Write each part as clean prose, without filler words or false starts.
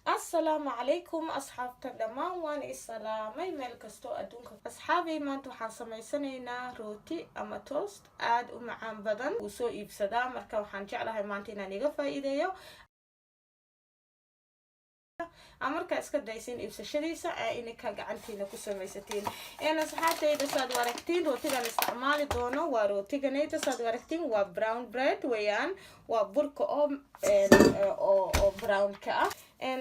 Asalaamu calaykum asxaabta dhammaan, waan isalaamay meel kastoo adduunka. Asxaabay, maanta waxaan samaysanaynaa rooti ama toast aada u macaan badan. Wuu soo iibsadaa. Marka waxaan jeclahay maanta inaan iga faa-iideeyo markaa iska daysin iibsashadiisa ee ininka gacantiina ku samaysatiin. Asxaabtayda, saad u aragtiin, rootigan isticmaali doono waa rootiganayda. Saad u aragtiin, waa brown bread weeyaan, waa burka oo brownka ah.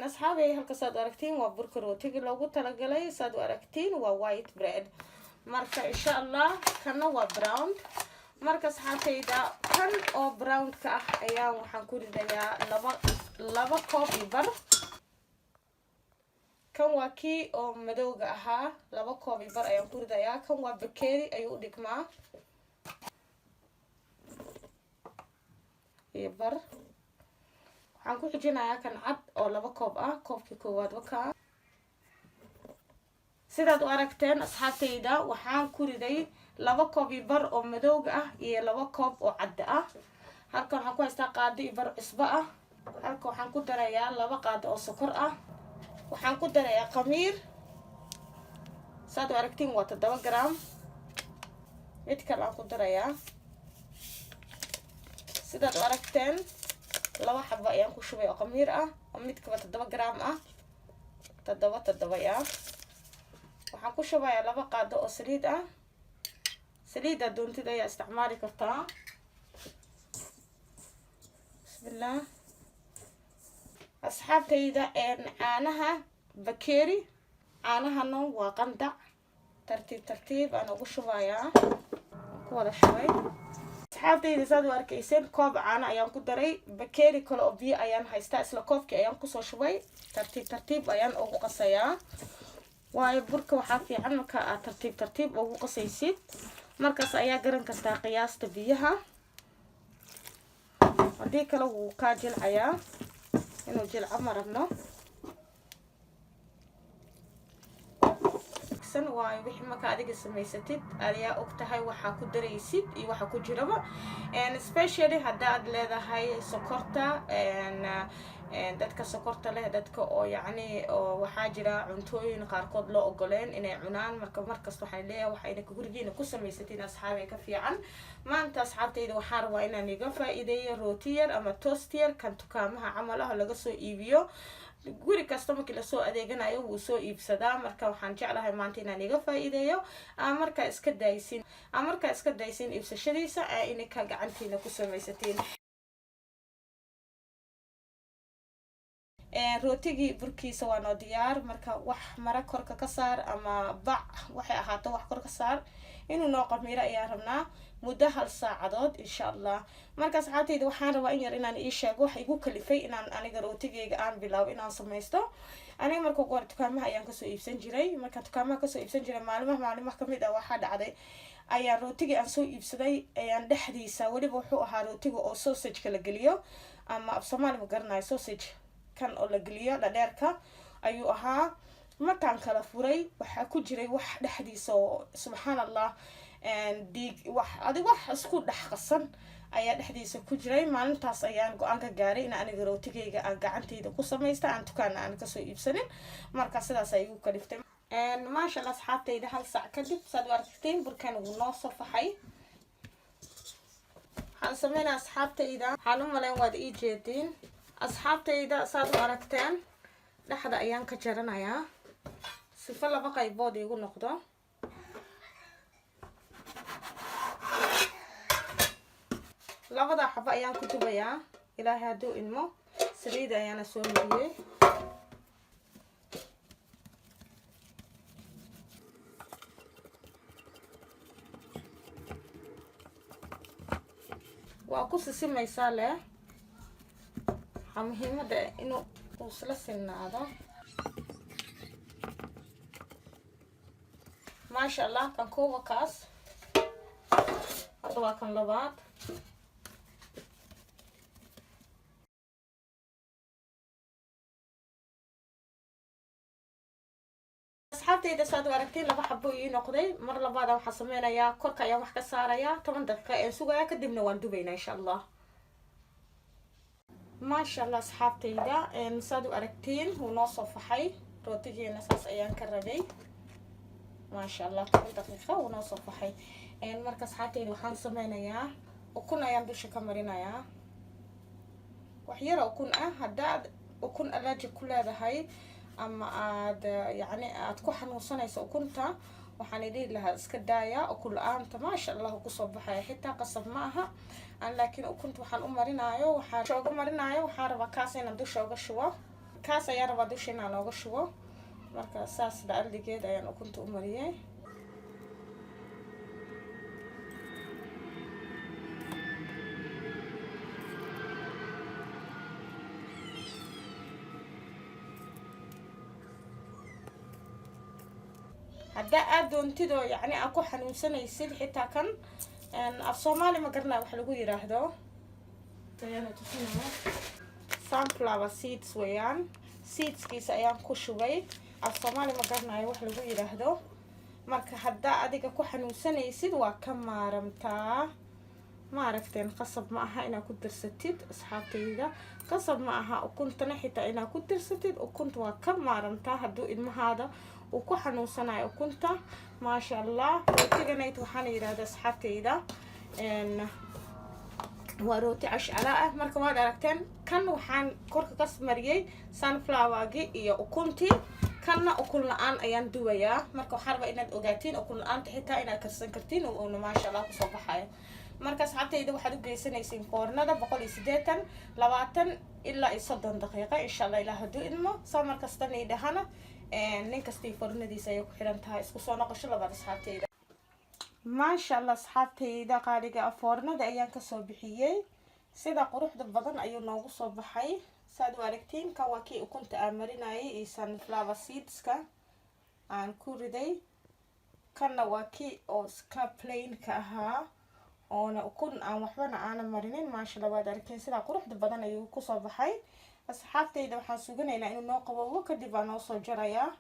Asxaabay, halka saad u aragtiin waa burka rootiga loogu talagalay. Saad u aragtiin, waa white bread. Marka insha Allah kana waa brown. Marka asxaabtayda, kan oo brownka ah ayaa waxaan ku ridayaa laba koob iyo bar. Kan waa kii oo madowga ahaa, 2 koob iyo bar ayaan ku ridayaa. Kan waa bakeeri ayuu u dhigmaa iyo bar. Waxaan ku xijinayaa kan cad oo 2 koob ah. Koobkii koowaad wakaa. Sidaad u aragteen asxaabtayda, waxaan ku riday 2 koob iyo bar oo madowga ah iyo 2 koob oo cadda ah. Halkan waxaan ku haystaa qaado iyo bar cusbo ah. Halka waxaan ku darayaa 2 qaado oo sokor ah. Waxaan ku darayaa khamiir. Saad u aragtiin, waa 7 gram. Mid kale aan ku darayaa. Sidaad u aragteen, laba xabo ayaan ku shubay oo khamiir ah, oo midkaba 7 gram ah, toddoba toddoba ah. Waxaan ku shubayaa 2 qaado oo saliid ah. Saliidda doontid ayaa isticmaali kartaa. Bismillah. Asxaabtayda, caanaha bakeeri, caanahana waa qandac. Tartiib tartiib aan ugu shubayaa, ku wada shubay. Asxaabtayda, saad u arkayseen, koob caano ayaan ku daray. Bakeeri kale oo biyo ayaan haystaa, isla koobkii ayaan kusoo shubay. Tartiib tartiib ayaan ugu qasayaa, waayo burka waxaa fiican marka aad tartiib tartiib ugu qasaysid, markaas ayaa garan kartaa qiyaasta biyaha. Haddii kale wuu kaa jilcayaa. Inuu jilco ma rabno. Waayo wixii marka adiga samaysatid ayaa og tahay waxaa ku daraysid iyo waxa ku jiraba, especially haddaad leedahay sokorta. Dadka sokorta leh, dadka oo yacni oo waxaa jira cuntooyin qaarkood loo ogoleen inay cunaan. Marka markasta waxaan leeyahay, waxayna gurigiina ku samaysatiin, asxaabay, ka fiican. Maanta asxaabtayda, waxaan rabaa inaan iga faa-iideeyo rooti yar ama toast yar, kan dukaamaha camal ah laga soo iibiyo. Guri kasta markii lasoo adeeganayo wuu soo iibsadaa. Marka waxaan jeclahay maanta inaan iga faa-iideeyo markaa iska daysin iibsashadiisa ee ininka gacantiina ku samaysatiin. Rootigii burkiisa waa noo diyaar. Marka wax mara korka ka saar ama bac waxay ahaato, wax kor ka saar. Inuu noo qamiiro ayaan rabnaa muddo hal saacadood, insha Allah. Marka asxaabtayda, waxaan rabaa in yar inaan ii sheego wax igu kalifay inaan aniga rootigeyga aan bilaabo inaan samaysto. Aniga marka ugu hore dukaamaha ayaan kasoo iibsan jiray. Markaan dukaamaha kasoo iibsan jiray, maalimaha kamid ah waxaa dhacday ayaan rootigii aan soo iibsaday ayaan dhexdiisa, weliba wuxuu ahaa rootiga oo sausageka la geliyo, ama af Soomaali ma garanayo, sausage kan oo la geliyo dhadheerka ayuu ahaa. Markaan kala furay, waxaa ku jiray wax dhexdiisa oo, subxaan Allah, dhiig, wax adig wax isku dhex qasan ayaa dhexdiisa ku jiray. Maalintaas ayaan go-aan ka gaaray in aniga rootigeyga aan gacantayda ku samaysta, aan dukaana aan kasoo iibsanin. Marka sidaas ay igu kaliftay. Maasha Allah, asxaabtayda, hal sac kadib, saad u aragteen, burkan wuu noo soo faxay. Waxaan sameynaa, asxaabtayda, waxaan u malayn waad ii jeediin. Asxaabtayda, saad u aragteen, dhexda ayaan ka jaranayaa sifo laba qaybood igu noqdo. Labada xabo ayaan ku dubayaa, Ilaahay hadduu ilmo. Saliida ayaana soo mariyey. Waa ku sisimaysaa leh. Waxaa muhiimada inuu isla sinaado. Maasha Allah, kan kuwa kaas hadda waa kan labaad. Asxaabtayda, saad u aragtiin, laba xabo ii noqday. Mar labaada waxaan sameynayaa, korka ayaan wax ka saarayaa, 10 daqiiqa ayaan sugayaa, kadibna waan dubaynaa, insha Allah. Maasha Allah, asxaabtayda, saad u aragtiin wuu noo soo faxay rootigeena. Saas ayaan ka rabay. Maasha Allah, 10 daqiiqa wuu noo soo faxay. Marka asxaabtayda, waxaan sameynayaa ukun ayaan dusha ka marinayaa, wax yara ukun ah. Haddaad ukun allergic ku leedahay ama aad yacni aad ku xanuunsanayso ukunta, waxaan idhihi lahaa iska daaya. Ukun la-aanta maasha Allah kusoo baxaya, xitaa qasab ma aha an. Laakiin ukunta waxaan u marinaayo, waxaan uga marinaayo, waxaan rabaa kaas inaan dusha uga shubo. Kaas ayaan rabaa dusha inaan ooga shubo. Marka saas dacaldigeed ayaan ukunta u mariyay. Haddaa aada doontid oo yacni aad ku xanuunsanaysid xitaa, kan af Soomaali ma garanaya wax lagu yiraahdo, ayaana tusinaya, sunflower seeds weeyaan. Seedskiisa ayaan ku shubay. Af Soomaali ma garanayo wax lagu yiraahdo. Marka haddaa adiga ku xanuunsanaysid, waa ka maaramtaa. Ma aragteen? Qasab ma aha inaad ku darsatid, asxaabtayda. Qasab ma aha ukuntana xitaa inaad ku darsatid. Ukunta waa ka maaramtaa hadduu ilmahaada uu ku xanuunsanayo ukunta. Maasha Allah, rootiganayt waxaana yidhahda, asxaabtayda, waa rooti cashcala ah. Marka waad aragteen, kan waxaan korka ka mariyey sunflowergi iyo ukuntii, kanna ukun la-aan ayaan duwayaa. Marka waxaa rabaa inaad ogaatiin ukun la-aanta xitaa inaad karsan kartiin, uuna maasha Allah kusoo baxayo. Marka asxaabtayda, waxaad u geysanaysiin foornada 180, 20 ilaa iyo 30 daqiiqa, insha Allah, Ilaah hadduu idmo. Saa markastana idhahana, nin kastii foornadiisa ayay ku xiran tahay. Isku soo noqosho labaad, asxaabtayda. Maasha Allah, asxaabtayda qaaliga, foornada ayaan kasoo bixiyey. Sida quruxda badan ayuu noogu soo baxay, saad u aragtiin. Kan waa kii ukunta aan marinayay iyo sunflower seedska aan ku riday. Kanna waa kii oo iska plainka ahaa, oona ukun aan waxbana aanan marinin. Maasha Allah, waad aragteen, sidaa quruxda badan ayuu kusoo baxay. Asxaabtayda, waxaan suganaynaa inuu noo qaboobo, kadib baa noo soo jarayaa,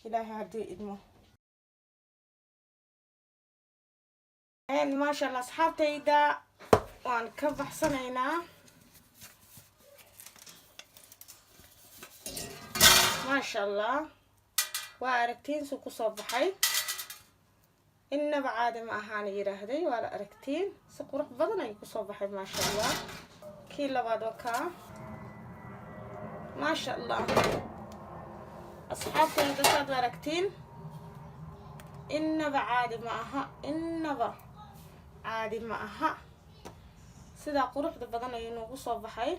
Ilaahay hadduu idmo. Maasha Allah, asxaabtayda, waan ka baxsanaynaa. Maasha Allah, waa aragtiin suu kusoo baxay. Innaba caadi ma ahaana yidhaahday. Waa la aragtiin, si qurux badan ayuu kusoo baxay, maasha Allah. Kii labaad waa kaa. Maasha Allah, asxaabtayda, saad aragtiin, innaba caadi ma aha, innaba caadi ma aha. Sidaa quruxda badan ayuu noogu soo baxay.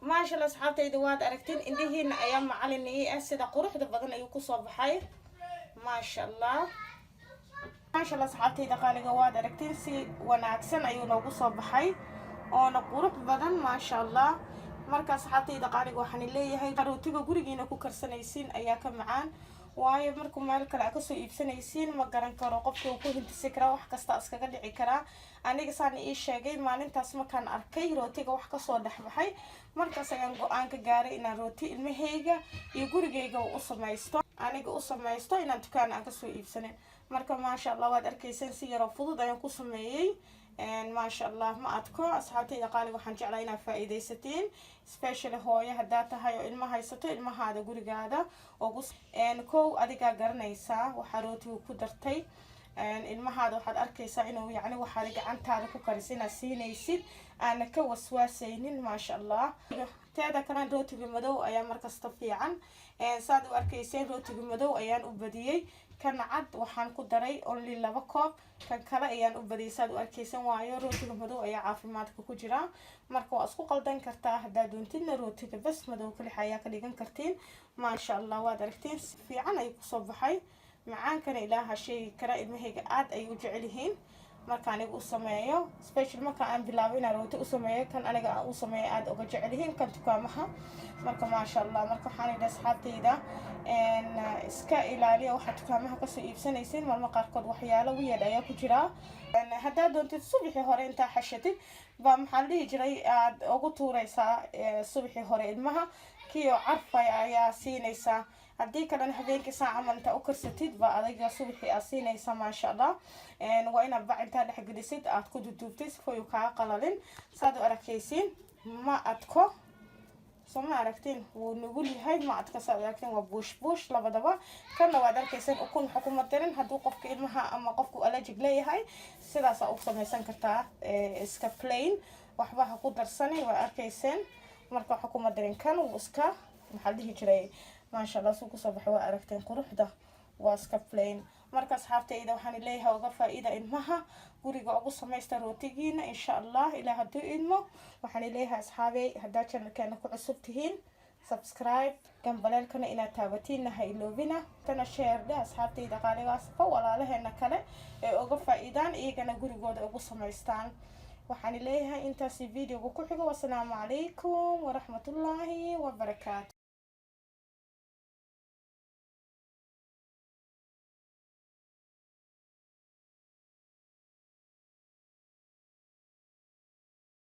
Maasha Allah, asxaabtayda, waad aragtiin, indhihiina ayaa macalin ii ah. Sida quruxda badan ayuu kusoo baxay, maasha Allah. Maasha Allah, asxaabtayda qaaliga, waad aragtiin, si wanaagsan ayuu noogu soo baxay oona qurux badan, maasha Allah. Marka asxaabtayda qaaliga, waxaan leeyahay rootiga gurigiina ku karsanaysiin ayaa ka macaan, waayo markuu meel kale a kasoo iibsanaysiin, ma garan karo qofka uu ku hindisi karaa, wax kasta iskaga dhici karaa. Aniga saan ii sheegay maalintaas markaan arkay rootiga wax kasoo dhexbaxay, markaas ayaan go-aan ka gaaray inaan rooti ilmahayga iyo gurigayga u samaysto, aniga u samaysto, inaan dukaan aan kasoo iibsanin. Marka maasha Allah, waad arkayseen, si yaroo fudud ayaan ku sameeyey. Maasha Allah, ma adko. Asxaabtayda qaaliga, waxaan jeclaa inaad faa-iidaysatiin, specially hooyo haddaa tahay oo ilma haysato, ilmahaada gurigaada ugu kow adigaa garanaysaa waxaa rootiga ku dartay. Ilmahaada waxaad arkaysaa inuu yacni waxaad gacantaada ku karisay inaad siinaysid, aana ka waswaasaynin, maasha Allah. Teeda kalena, rootiga madow ayaa markasta fiican. Saad u arkayseen, rootiga madow ayaan u badiyey. Kan cad waxaan ku daray only 2 koob, kan kale ayaan u badiyay, saad u arkaysan, waayo rootiga madow ayaa caafimaadka ku jira. Marka waa isku qaldan kartaa haddaa doontidna, rootiga bas madow kalix ayaa ka dhigan kartiin. Maasha Allah, waad aragteen, si fiican ayuu kusoo baxay. Macaankana Ilaaha sheegi kara. Ilmahayga aada ay u jecel yihiin marka aniga u sameeyo, special marka aan bilaabo inaan rooti u sameeyo. Kan aniga aan u sameeyo aada uga jecel yihiin kan dukaamaha. Marka maasha Allah, marka waxaan idhi asxaabtayda, iska ilaaliya waxaad dukaamaha kasoo iibsanaysiin. Marma qaarkood waxyaalo weird ayaa ku jira. Haddaad doontid, subaxii hore intaa xashatid baa, maxaa la dhihi jiray, aada ugu tuureysaa subaxii hore ilmaha. Kiyo carfay ayaa siinaysaa. Haddii kalena habeenkii saa camal intaa u karsatid ba adiga subaxii aad siinaysaa, maasha Allah. Waa inaad bac intaa dhexgelisid, aad ku duduubtid sifoyu kaa qalalin. Saad u arakaysiin, ma adko, soo ma aragtiin? Wuu nugul yahay, ma adka. Saad aragtiin, waa buush buush labadaba. Kanna waad arkayseen, ukun waxa kuma darin. Hadduu qofka ilmaha ama qofku allergic leeyahay, sidaasaa u samaysan kartaa, iska plain, waxba ha ku darsanin. Waa arkayseen, marka waxa kuma darin. Kan wuu iska, maxaa la dhihi jiray, maasha Allah, suu kusoo baxay, waa aragteen quruxda, waa iska plain. Marka asxaabtayda, waxaan leeyahay uga faa-iida ilmaha, guriga ugu samaysta rootigiina, insha Allah, ilaa hadduu idmo. Waxaan leeyahay asxaabey, haddaad channelkeena ku cusub tihiin, subscribe, gambaleelkana inaad taabatiinna ha iloobina, tana share dheh asxaabtayda qaaligaas, fa walaalaheena kale ee uga faa-iidaan, iyagana gurigooda ugu samaystaan. Waxaan leeyahay intaasi videoga ku xigo. Wasalaamu calaykum waraxmatullaahi wabarakaatu.